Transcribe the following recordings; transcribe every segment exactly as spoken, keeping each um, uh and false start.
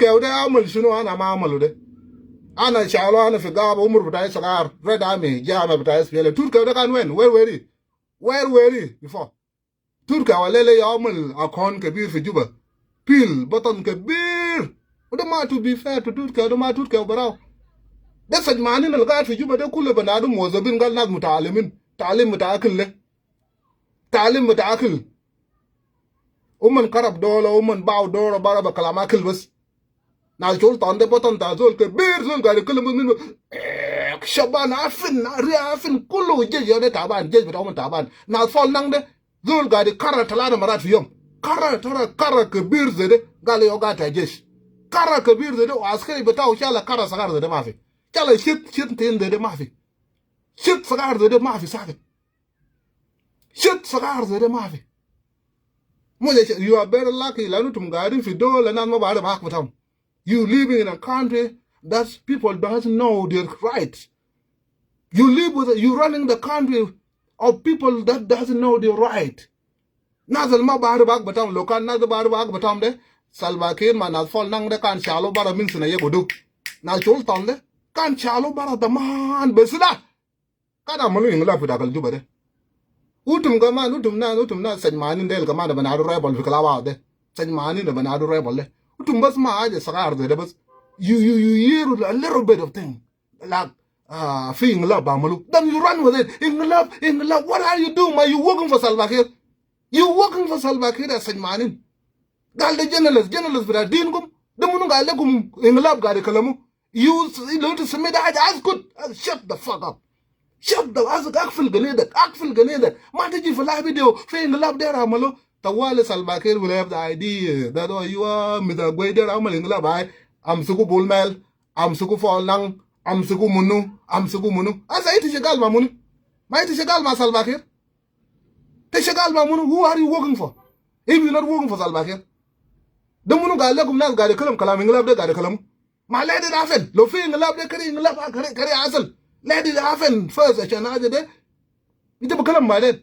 Kew de amal shunu? Ana ma amalu de. Ana shalo, ana fi gaba, umur bitai sagar. Red Army, jama bitai S P L A. Tut Kew de kan wen? Where were you? Where were you before? Tut Kew alele ya amal akon kebir fi Juba. Pil batan kebir. Wada ma, to be fair to Tut Kew, wada ma Tut Kew barau. De sajmanin al gaid fi Juba de kulu banadum muwazzafin, gal nas mutaalimin. Taalim bita akil le. Taalim bita akil. Uman karab dola, uman bau dola, bara be kalam akil bas. Nas shultan de batan ta zol kebir, zol gaid kalam min, eh, shaban afin, ri afin, kulu jesh ya de taban, jesh bita uman taban. Nas Fol Nang de, zol gaid kara talata marat fi yom. Kara, tara, kara kebir ze de, gal yo gaid ta jesh. Kara kebir ze de, wa askari bitau shala kara sagar ze de mafi. Shala shit, shit tin ze de mafi. Shit sagar ze de mafi sakit. Shit sagar ze de mafi. Mo ya, you are very lucky, lanu tum gaidin fi dola nas ma barif hak bitam. You living in a country that people doesn't know their right. You live with, you running the country of people that doesn't know their right. Nas al ma barif hak bitam, lo kan nas barif hak bitam de, Salva Kiir ma nas Fol Nang de kan shalo bara min sina yegu du. Nas shultan de kan shalo bara daman be sila. Kan amalu inqilab fi dakal Juba de. Utum kaman, utum na, utum na sajmanin del kaman, banadu rebel fi kalaba de. Sajmanin, banadu rebel de. Utum bas ma haja sagar de, de bas. You, you, you hear a little bit of thing. Like, uh, fi inqilab amalu. Then you run with it. Inqilab, inqilab. What are you doing? Ma you working for Salva Kiir? You working for Salva Kiir ya sajmanin. Gal de journalist, journalist bita dinkum. De munu gal lekum inqilab gaid kalamu. You, you know, to submit haja, askut. Shut the fuck up. Shut the, as, akfil gane de, akfil gane de. Ma tiji fi live video, fi inqilab der amalu. Tawali Salva Kiir will have the idea that, oh, you are Mida Gwai der amal inqilab, ai. Amsuku Bol Mel, amsuku Fol Nang, amsuku munu, amsuku munu. Asa ita shagal ma munu? Ma ita shagal ma Salva Kiir? Ita shagal ma munu? Who are you working for? If you're not working for Salva Kiir. De munu gal lekum nas gaid kalam, kalam inqilab de gaid kalam. Ma let it happen. Lo fi inqilab de kede inqilab, kede, kede hasil. Let it happen first, ashan haja de. Ita bi kalam baden.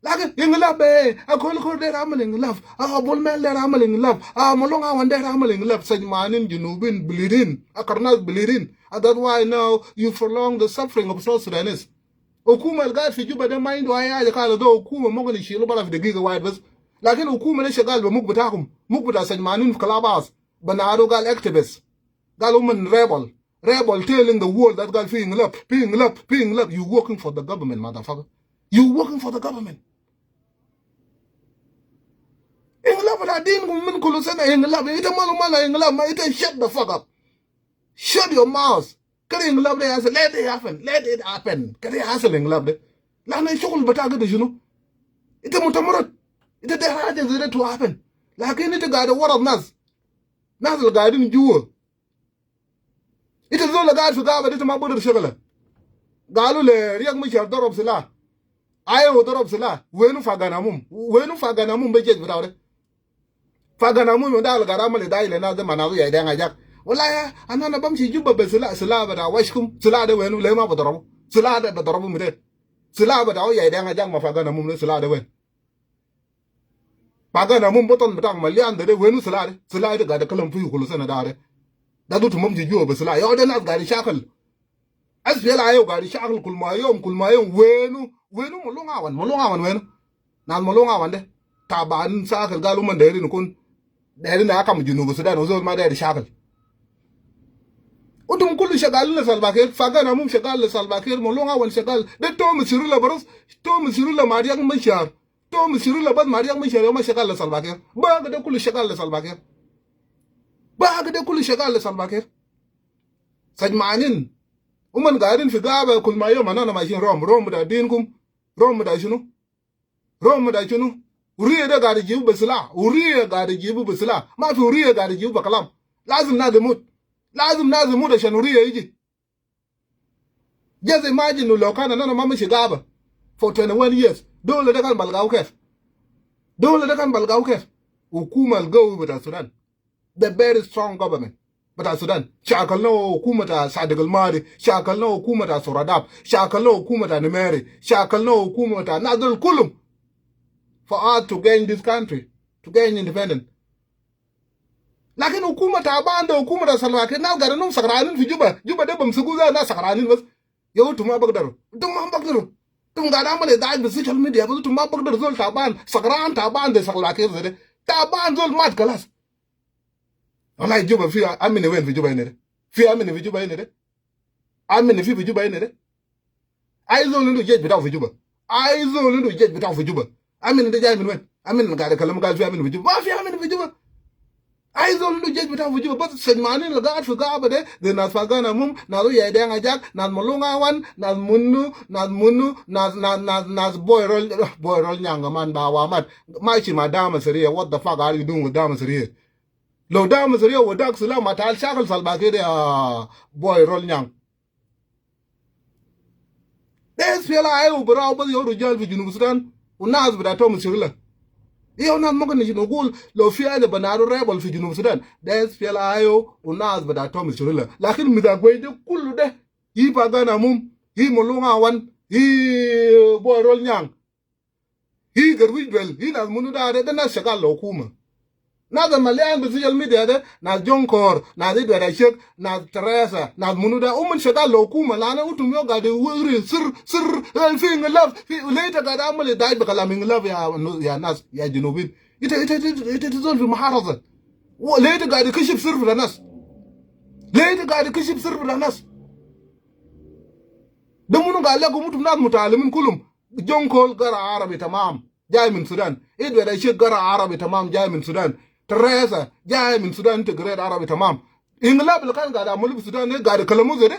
Lakin inqilab, eh, Akol Kor der amal inqilab. Ah, Bol Mel der amal inqilab. Ah, Malong Awan der amal inqilab. Sajmanin, Junubin, bleeding. Akar nas bleeding. And that's why now you prolong the suffering of South Sudanese. Hukuma al gaid fi Juba de ma indu ai haja kala, de hukuma mumkin yishilu bara fi dagiga wahid bas. Lakin hukuma de shagal be muk bitakum. Muk bita sajmanin fi kalabas. Banadu gal activist. Gal uman rebel. Rebel telling the world that gal fi inqilab, fi inqilab, fi inqilab. You working for the government, motherfucker. You working for the government. Inqilab bita dinkum min kulu sana inqilab. Ita malu mala inqilab, ma ita shut the fuck up. Shut your mouth. Kede inqilab de hasil, let it happen, let it happen. Kede hasil inqilab de. Lanu shugul bitak de shunu? Ita mutamarrid. Ita der haja ze de to happen. Lakin ita gaid warat nas. Nas al gaidin juwa. Ita zol al gaid fi gaba de, ita ma bigder shagala. Galu le Riek Machar darab silah. Ayo, darab silah. Wenu Pagan Amum? Wenu Pagan Amum be jesh bitau de? Pagan Amum yom de al gaid amal idai le nas de, ma nas ya Deng Ajak. Wallahi ya, ana, ana bamshi Juba be silah, silah bita washkum. Silah de wenu? Le ma bidarabu. Silah de bidarabu minen? Silah bita ya Deng Ajak ma Pagan Amum de, silah de wen? Pagan Amum batan bitak malian de, de wenu silah de? Silah de gaid kalam fi kulu sana de. De du tumam ji Juba be silah. Ya de nas gaid shakal. S P L A yo gaid shakal kul ma yom, kul ma yom. Wenu, wenu Malong Awan? Malong Awan wenu? Nas Malong Awan de taban shakal, galu man derin kun, derin akam Junub Sudan, wa zol ma deri shakal. Utum kulu shagal le Salva Kiir, Pagan Amum shagal le Salva Kiir, Malong Awan shagal. De tom shiru le baras, tom shiru le ma Riek Machar. Tom shiru le bas ma Riek Machar, ya ma shagal le Salva Kiir. Bagi de kulu shagal le Salva Kiir. Bagi de kulu shagal le Salva Kiir. Sajmanin. Uman gaidin fi gaba kul ma yom, ana, ana mashin rom, rom bita dinkum. Rom bita shunu? Rom bita shunu? Huriya de gaid jibu be silah. Huriya gaid jibu be silah. Ma fi huriya gaid jibu be kalam. Lazim nas imut. Lazim nas imut ashan huriya yiji. Just imagine lo kan ana, ana ma mashi gaba for twenty-one years. Dola de kan balgau kef? Dola de kan balgau kef? Hukuma al gawi bita Sudan. The very strong government bita Sudan. Shakalna hukuma ta Sadiq al Mahdi, shakalna hukuma ta Suradab, shakalna hukuma ta Nimeri, shakalna hukuma ta nas dol kulum for us to gain this country, to gain independence. Lakin hukuma taban de, hukuma ta Salva Kiir, nas gaid inum sakranin fi Juba. Juba de bamsugu zai nas sakranin bas. Ya utum ma bagdaru. Utum ma bagdaru. Utum gaid amal idaij fi social media bas, utum ma bagdaru. Zol taban, sakran taban de Salva Kiir zai de. Taban, zol mat kalas. Wallahi Juba fi amin wen fi Juba ini de? Fi amin fi Juba ini de? Amin fi, fi Juba ini de? Ai zol indu jesh bitau fi Juba. Ai zol indu jesh bitau fi Juba. Amin de jai min wen? Amin gaid kalam gal fi amin fi Juba. Ma fi amin fi Juba. Ai zol indu jesh bitau fi Juba. Bas sajmanin al gaid fi gaba de, de nas Pagan Amum, nas Oyai Deng Ajak, nas Malong Awan, nas munu, nas munu, nas, nas, nas, nas Boy Rol, Boy Rol Nyang kaman ba wamat. Mashi ma dama sariya, what the fuck are you doing with dama sariya? Lo dama sariya wadak silah ma taal shakal Salva Kiir ya Boy Rol Nyang. De SPLA-IO barahu bas ya rujal fi Junub Sudan, u nas bita Thomas Shirila. Ya nas mumkin nagul lo fi haja banaru rebel fi Junub Sudan. De SPLA-IO u nas bita Thomas Shirila. Lakin Mister Agwai de kulu de, hi Pagan Amum, hi Malong Awan, hi Boy Rol Nyang, hi Garwij Bel, hi nas munu de, de, de nas shagal lo hukuma. Nas al malian fi social media de, nas Jonkor, nas Edward Ashek, nas Teresa, nas munu de, uman shagal lo hukuma, lana utum yau gaid wiri sir, sir, eh, fi inqilab, fi, le ita gaid amal idaij be kalam inqilab ya, ya nas, ya Junubin. Ita, ita, ita, ita, ita zol fi muharasa. Wa le ita gaid kashif sir fi nas. Le ita gaid kashif sir fi nas. De munu gal lekum utum nas mutalimin kulum. Jonkor gara Arabi tamam, jai min Sudan. Edward Ashek gara Arabi tamam, jai min Sudan. Teresa, jai min Sudan, integrate Arabi tamam. Inqilab al kan gaid amalu fi Sudan de, gaid kalamu zede?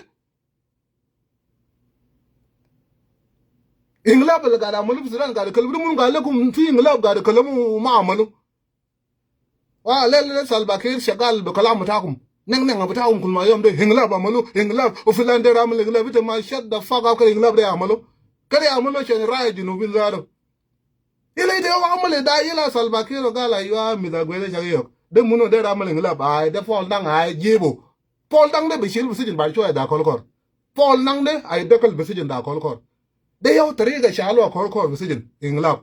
Inqilab al gaid amalu fi Sudan, gaid kalamu, de munu gal lekum fi inqilab gaid kalamu ma amalu? Wa le, le, le Salva Kiir shagal be kalam bitakum. Neng neng bitakum kul ma yom de inqilab amalu, inqilab, u filan der amal inqilab, ita ma shut the fuck up, kede inqilab de amalu. Kede amalu shen rai Junubin zatu. Ila ita yau amal idaij, ila Salva Kiir gal aywa Mister Agwai de shagi yok. De munu der amal inqilab, ai, de Paul Nang, ai, jibu. Paul Nang de bishil fi sijin baad shoya da Kolkor. Paul Nang de ai dakal fi sijin da Kolkor. De yau tariga shalu Kolkor fi sijin, inqilab.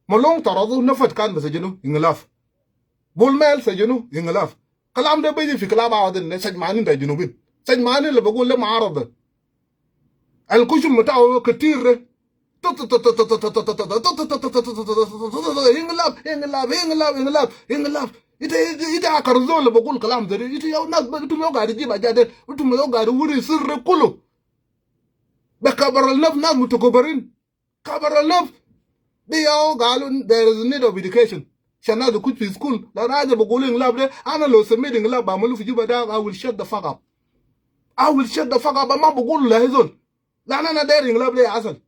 Malong taradu nafad kan fi sijinu, inqilab. Bol Mel sijinu, inqilab. Kalam de biji fi clubhouse de, sajmanin ta Junubin. Sajmanin le bagul le muarada. Al kushum bitau ketir de. Inqilab, inqilab, inqilab, inqilab, inqilab. Ita, ita, ita akar zol bagul kalam zede. Ita yau nas, utum yau gaid jib ajat de. Utum yau gaid wiri sir de kulu. Be kabar al naf, nas mutakabbarin. Kabar al naf. De yau galu there is need of education. Shan nas kush fi school. Lana haja bagulu inqilab de, ana lo semit inqilab bamalu fi Juba de, I will shut the fuck up. I will shut the fuck up. Ma bagulu le zol. Lana ana der inqilab de yasal.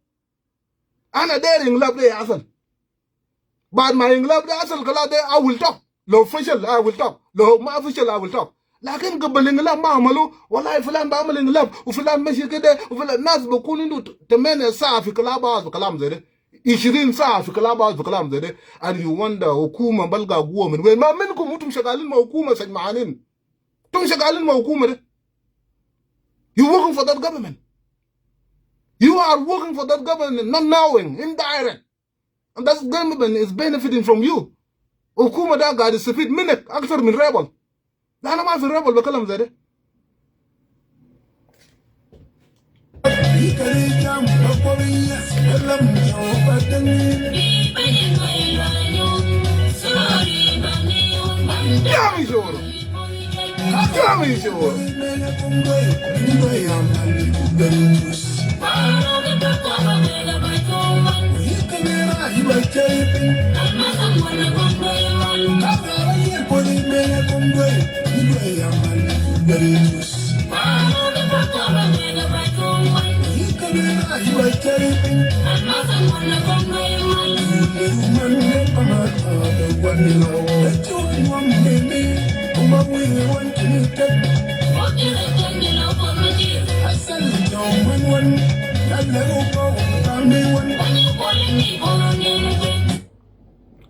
Ana der inqilab de yasal. Baad ma inqilab de asal kalas de, I will talk. Lo fashal, I will talk. Lo ma fashal, I will talk. Lakin gabal inqilab ma amalu, wallahi filan bi amal inqilab, u filan mashi kede, u filan, nas bikun indu tamaniya saa fi clubhouse bi kalam zede. Ishirin saa fi clubhouse bi kalam zede. And you wonder, hukuma balga guwa min wen? Ma minkum, utum shagalin ma hukuma sajmanin. Utum shagalin ma hukuma de. You working for that government. You are working for that government, not knowing, indirect. And that government is benefiting from you. Hukuma de gaid yastafid minek aktar min rebel. Lana ma fi rebel bi kalam zede.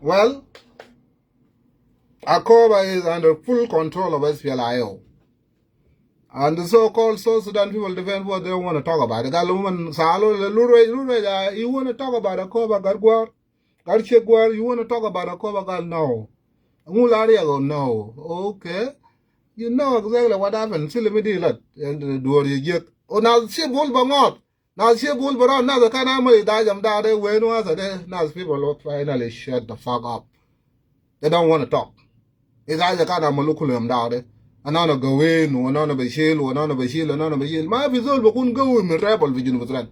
Well, Akoba is under full control of S P L A I O. And the so-called South Sudan People Defense Force, they don't wanna talk about it. Gal uman salo le Lurwe, Lurwe, uh, you wanna talk about Akoba, Gargwar, Garchegwar, you wanna talk about Akoba? Gal, no. Ngu lar ya go, no. Okay. You know exactly what happened. Sili mi di lat. Duor yi jek. O nas ship wul ba ngot. Nas ship wul ba ron. Nas kan amali da jam da de. When was it? Nas people look finally shut the fuck up. They don't want to talk. Is aja kan amalu kulu yam da de. Anana gawin, anana bashil, anana bashil, anana bashil. Ma fi zol bikun gawi min rebel fi Junub Sudan.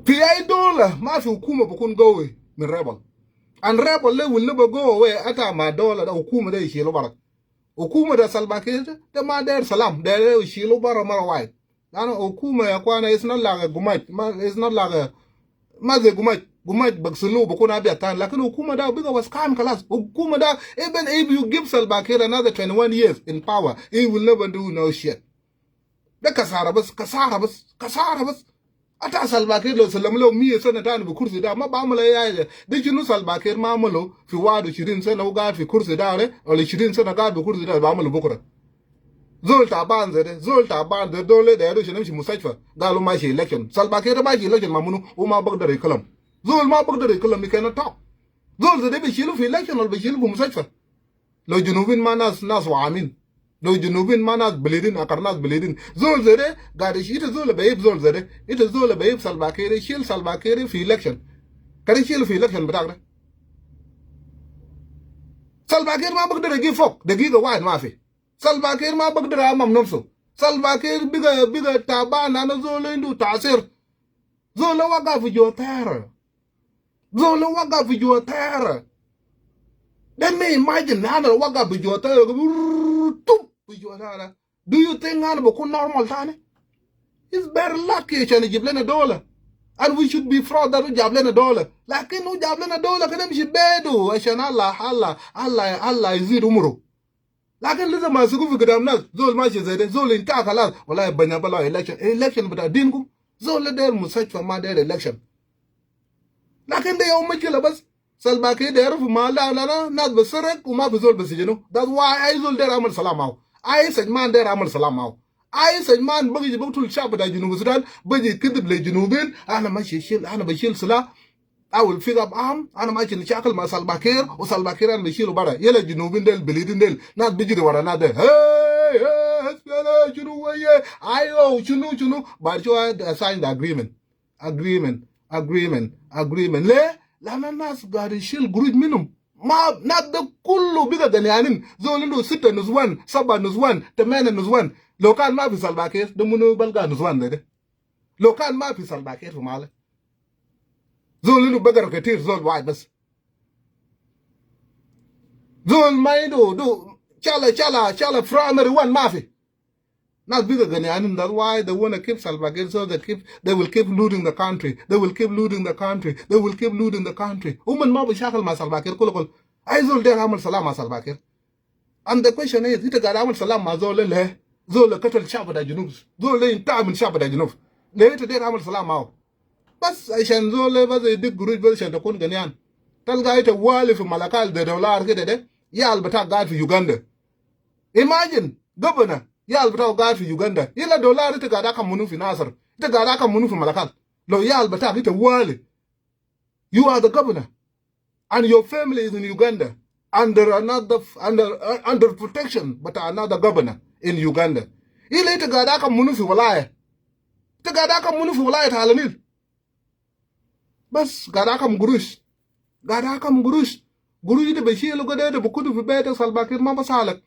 Fi ai dola, ma fi hukuma bikun gawi min rebel. And rebel de will never go away. Ata ma dola da hukuma de yishilu bara. Hukuma de Salva Kiir de, de ma der salam, de, de yishilu bara mara wahid. Lanu hukuma ya kwana is not like a gumaj, ma, is not like a, ma ze gumaj, gumaj bagsilu bikun abyad tani. Lakin hukuma da biga waskan kalas. Hukuma da, even if you give Salva Kiir another twenty-one years in power, he will never do no shit. De kasara bas, kasara bas, kasara bas. Ata Salva Kiir lo salam lo mia sana tani bi kursi da, ma bi amulu ai aja. De shinu Salva Kiir ma amulu fi wahid wa ishirin sana hu gaid fi kursi da de, wala ishirin sana gaid fi kursi da, bi amulu bukura. Zol taban ze de, zol taban ze de, dole de, yadu shinu yamshi mustashfa. Galu mashi election. Salva Kiir mashi election ma munu, hu ma bigder yitkalam. Zol ma bigder yitkalam, he cannot talk. Zol ze de bi shilu fi election wala bi shilu fi mustashfa. Lo Junubin ma nas, nas wahamin. Lo Junubin ma nas bleeding, akar nas bleeding. Zol ze de, gaid ishi, ita zol behib zol ze de. Ita zol behib Salva Kiir, shil Salva Kiir fi election. Kari shil fi election bitak de. Salva Kiir ma bigder yagif fok, dagiga wahid ma fi. Salva Kiir ma bigder yamam nafsu. Salva Kiir biga, biga taban, ana zol indu tasir. Zol waga fi jua tera. Zol waga fi jua tera. Let me imagine, ana waga fi jua tera. Tup fi jua tera. Do you think ana bikun normal tani? He's very lucky ashan hu jib lena dola. And we should be proud that hu jab lena dola. Lakin hu jab lena dola kede mishi bedu ashan Allah, Allah, Allah, Allah yazid umuru. Lakin lisa masugu fi gidam nas, zol mashi ze de, zol inta kalas, wala banya bala election, election bita dinkum, zol de der mustashfa ma der election. Lakin de ya mushkila bas, Salva Kiir der fi mahal da, na, na, nas bi sarak, u ma fi zol bi sijinu. That's why ai zol der amal salam mau. Ai sajman der amal salam mau. Ai sajman bagi biktul shab bita Junub Sudan, bagi kidib le Junubin, ana mashi shil, ana bashil sila. I will pick up arm, ana mashi nishakil ma Salva Kiir, u Salva Kiir ana bishilu bara. Yala Junubin del, bleeding del, nas bijiri wara nas del. Hey, hey, S P L A, shunu weye, ayo, shunu, shunu. But you had, uh, signed the agreement. Agreement, agreement, agreement. Le? Lanu nas gaid ishil guruj minum. Ma, nas de kulu biga ganianin. Zol indu sitta nuswan, saba nuswan, tamana nuswan. Lo kan ma fi Salva Kiir, de munu balga nuswan de de. Lo kan ma fi Salva Kiir fi mahal. Zol indu bagar ketir, zol wahid bas. Zol ma indu, du, shala, shala, shala primary one ma fi. Nas biga ganianin, that's why they wanna keep Salva Kiir, so they keep, they will keep looting the country. They will keep looting the country. They will keep looting the country. Uman ma bishakil ma Salva Kiir, kulu, kulu. Ai zol der amal salam ma Salva Kiir. And the question is, ita gaid amal salam ma zol le? Zol katal shab bita Junub. Zol inta min shab bita Junub. Le ita der amal salam mau? Bas ashan zol bas yadik guruj bas ashan takun ganian. Talga ita wali fi Malakal de dollar kede de. Yal bitak gaid fi Uganda. Imagine, governor, yal bitak gaid fi Uganda. Ila dollar ita gaid akam munu fi Nasir? Ita gaid akam munu fi Malakal? Lo yal bitak ita wali. You are the governor, and your family is in Uganda under another, under, uh, under protection, but another governor in Uganda. Ila ita gaid akam munu fi walaya? Ita gaid akam munu fi walaya ta Ala Nil? Bas gaid akam guruj. Gaid akam guruj. Guruj ita bishilu kede, ita bikutu fi beit, Salva Kiir ma basalak.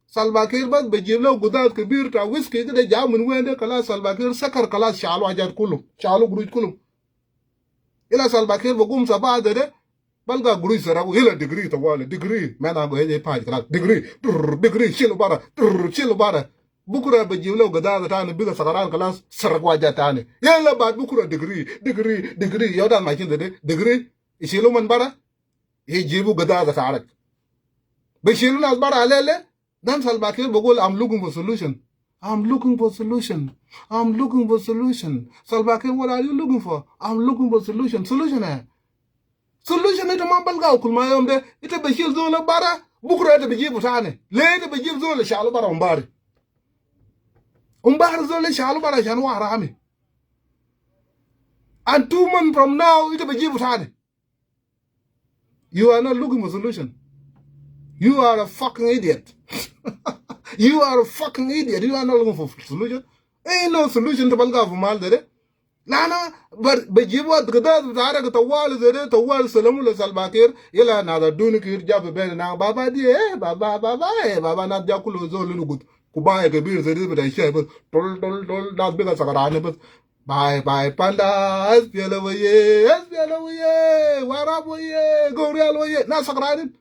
Salva Kiir bas bijib lahu gudad kebir ta whisky kede, ja min wen de, kalas Salva Kiir sakar, kalas shalu hajat kulu. Shalu guruj kulu. Ila Salva Kiir bigum saba de de, balga guruj saragu, ila degree tawali, degree, mena go eje paj kalas, degree, trrr, degree, shilu bara, trrr, shilu bara. Bukura bijib lahu gadaza tani, biga sakaran kalas, saragu haja tani. Yala baad bukura degree, degree, degree, ya wad ma shin de de, degree, ishilu min bara, ijibu gadaza tarak. Bishilu nas bara alele, Then Salva Kiir bigul, "I'm looking for solution. I'm looking for solution. I'm looking for solution." Salva Kiir, what are you looking for? I'm looking for solution. Solution eh? Solution ita ma balga kul ma yom de. Ita bishil zol bara, bukura ita bijibu tani. Le ita bijib zol shalu bara umbari. Umbari zol shalu bara shan wa harami. And two months from now, ita bijibu tani. You are not looking for solution. You are a fucking idiot. You are a fucking idiot. You are not looking for solution. Ain't no solution to balga fi mal de. Lana bar bejibu gadaad bita Aragu tawali zede, tawali salamu le Salva Kiir, ila nas Adun Kiir jabu bena na baba di, eh, baba, baba, eh, baba, nas ja kulu zol inu gud. Kubaya kebir zede bita shai bas, tol, tol, tol, nas bega sakrani bas. Bye, bye, panda, S P L A waye, S P L A waye, Warab waye, Gogrial waye, nas sakranin.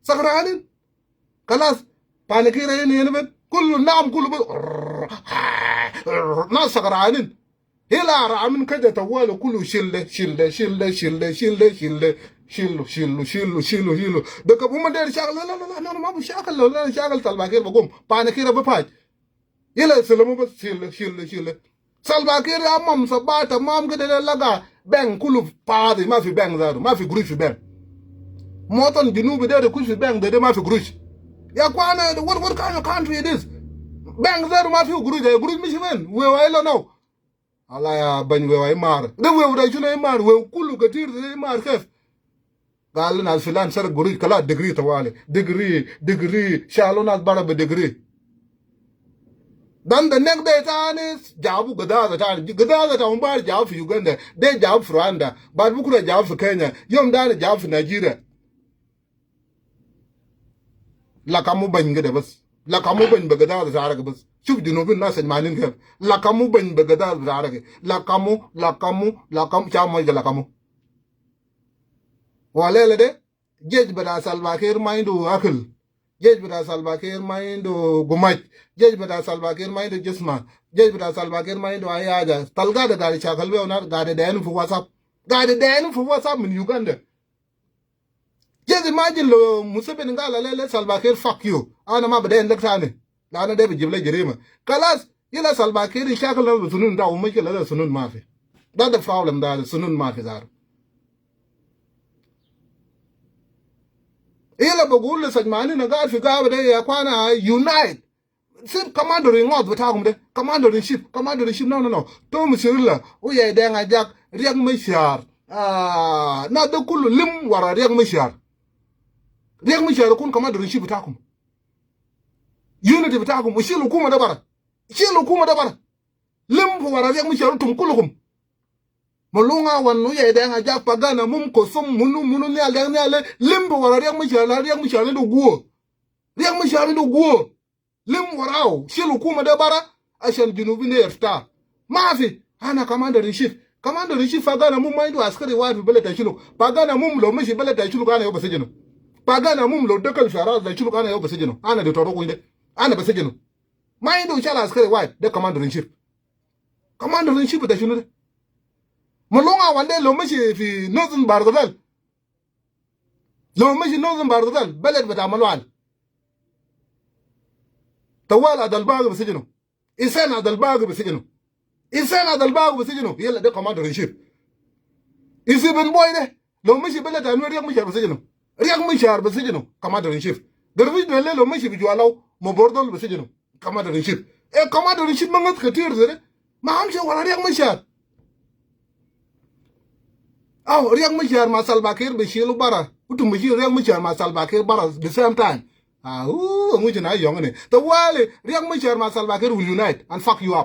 Sakranin. Kalas, Panakiira ini, ini bas, kulu nam, kulu bas, nas sakranin. Hila ramin kaja tawali kulu shilde, shilde, shilde, shilde, shilde, shilde, shilu, shilu, shilu, shilu, shilu. Beka buma der shakal, la, la, la, la, no, no, ma bu shakal, la, la, shakal Salva Kiir bagum. Panakiira bapaj. Ila salamu bas, shilde, shilde, shilde. Salva Kiir ya mam sabata, mam kede de laga bank kulu fadi, ma fi bank zatu, ma fi gurush fi bank. Muwatin Junubi de, de kush fi bank de, de ma fi gurush. Ya kwana, what, what kind of country it is? Bank zatu ma fi gurush, de gurush mishi wen? Wewa ila now. Allah ya bany wewa imar. De wewa da shunu imar, wewa kulu katir de imar kef. Gal nas filan sarak gurush, kala degree tawali. Degree, degree, shalu nas bara be degree. Then the next day tani, jabu gadaza tani. Gadaza ta umbar jabu fi Uganda. De jabu fi Rwanda. Bad bukura jabu fi Kenya. Yom tani jabu fi Nigeria. Lakamu bany kede bas. Lakamu bany be gadaza ta Aragu bas. Shuf Junubin nas sajmanin kef. Lakamu bany be gadaza ta Aragu. Lakamu, lakamu, lakamu. Sha moja lakamu. Wa lela de, jesh bita Salva Kiir ma indu akil. Jesh bita Salva Kiir ma indu gumaj. Jesh bita Salva Kiir ma indu jisma. Jesh bita Salva Kiir ma indu ai haja. Talga de gari shakal be una gari de enu fi WhatsApp. Gari de enu fi WhatsApp min Uganda. Just imagine lo Museveni gal le, le Salva Kiir, fuck you. Ana ma biden lek tani. Lana de bejib le jarima. Kalas, ila Salva Kiir ishakal nas be sunun ta, u mushkila de sunun mafi. That's the problem, de sunun mafi zatu. Ila bagul le sajmanin gaid fi gaba de ya kwana unite. Sib commander in chief bitakum de. Commander in chief, commander in chief. No, no, no. Tom Cirillo, Oyet Deng Ajak, Riek Machar. Ah, nas de kulu lim wara Riek Machar. Riek Machar kun commander in chief bitakum. Unity bitakum. Shil hukuma de bara. Shil hukuma de bara. Lim wara Riek Machar tum kulukum. Malonga Wan, Oyet Deng Ajak, Pagan Amum, Kosum, munu, munu, Nial Deng, Nial, lim wara Riek Machar, la Riek Machar indu guwa. Riek Machar indu guwa. Lim warau, shil hukuma de bara, ashan Junubin de yarta. Mafi, ana commander in chief. Commander in chief Pagan Amum ma indu askari wahid fi beled ta Shuluk. Pagan Amum lo mashi beled ta Shuluk ana yau besijinu. Pagan Amum lo dakal fi araz ta Shuluk ana yau besijinu. Ana de toro kunde. Ana besijinu. Ma indu shala askari wahid, de commander in chief. Commander in chief ta shunu de? Malonga Wan de lo mashi fi Northern Bahr el Ghazal. Lo mashi Northern Bahr el Ghazal, beled bita Malual. Tawali Adel Bagi besijinu. Hussein Adel Bagi besijinu. Hussein Adel Bagi besijinu. Yala de commander in chief. Isi bin boy de. Lo mashi beled ta Nuer Riek Machar besijinu. Riek Machar besijinu. Commander in chief. Garwij de le lo mashi bi jualau. Ma bordol besijinu. Commander in chief. E commander in chief ma ngas ketir zede. Ma amshe wara Riek Machar. Aw, Riek Machar ma Salva Kiir bishilu bara. Utum bishil Riek Machar ma Salva Kiir bara the same time. Ah, ooh, nguji na yong ne. Tawali, Riek Machar ma Salva Kiir will unite and fuck you up.